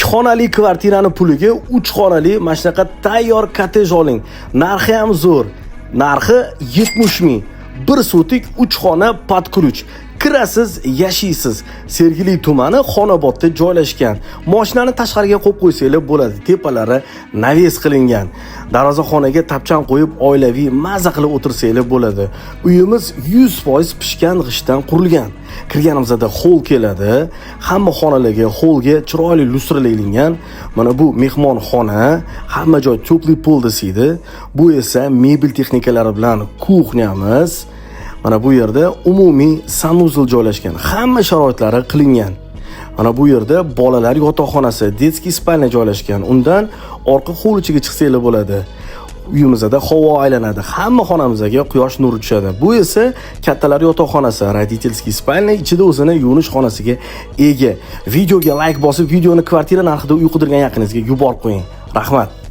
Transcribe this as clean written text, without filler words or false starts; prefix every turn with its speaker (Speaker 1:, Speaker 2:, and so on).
Speaker 1: Xonali kvartirani puliga 3 xonali mana shunaqa tayyor kottej oling. Narxi ham zo'r. Narxi 70 ming. 1 sotik, 3 xona под ключ. Kirasiz, yashaysiz. Sergeli tumani, Xonobodda joylashgan. Mashinani tashqariga qo'yib qo'ysanglar bo'ladi. Tepalari навес qilingan. Darvozaxonaga tapchan qo'yib, oilaviy maza qilib o'tirsanglar bo'ladi. Uyimiz 100% pishgan g'ishtdan qurilgan. Kirganimizda hol keladi. Hamma xonalarga, holga chiroyli lyustralar ilingan. Mana bu mehmonxona, hamma joy теплый пол desiydi. Bu esa mebel texnikalari bilan кухня miz. Mana bu yerda umumiy санузел joylashgan. Hamma sharoitlari qilingan. Mana bu yerda bolalar yotoqxonasi, детский спальня joylashgan. Undan orqa hovlichaga chiqsanglar bo'ladi. Uyimizda havo aylanadi. Hamma xonamizga quyosh nuri tushadi. Bu esa kattalar yotoqxonasi, родительский спальня, ichida o'zini yuvinish xonasiga ega. Videoga like bosib, videoni kvartira narxida uy qidirgan yaqiningizga yuborib qo'ying. Rahmat.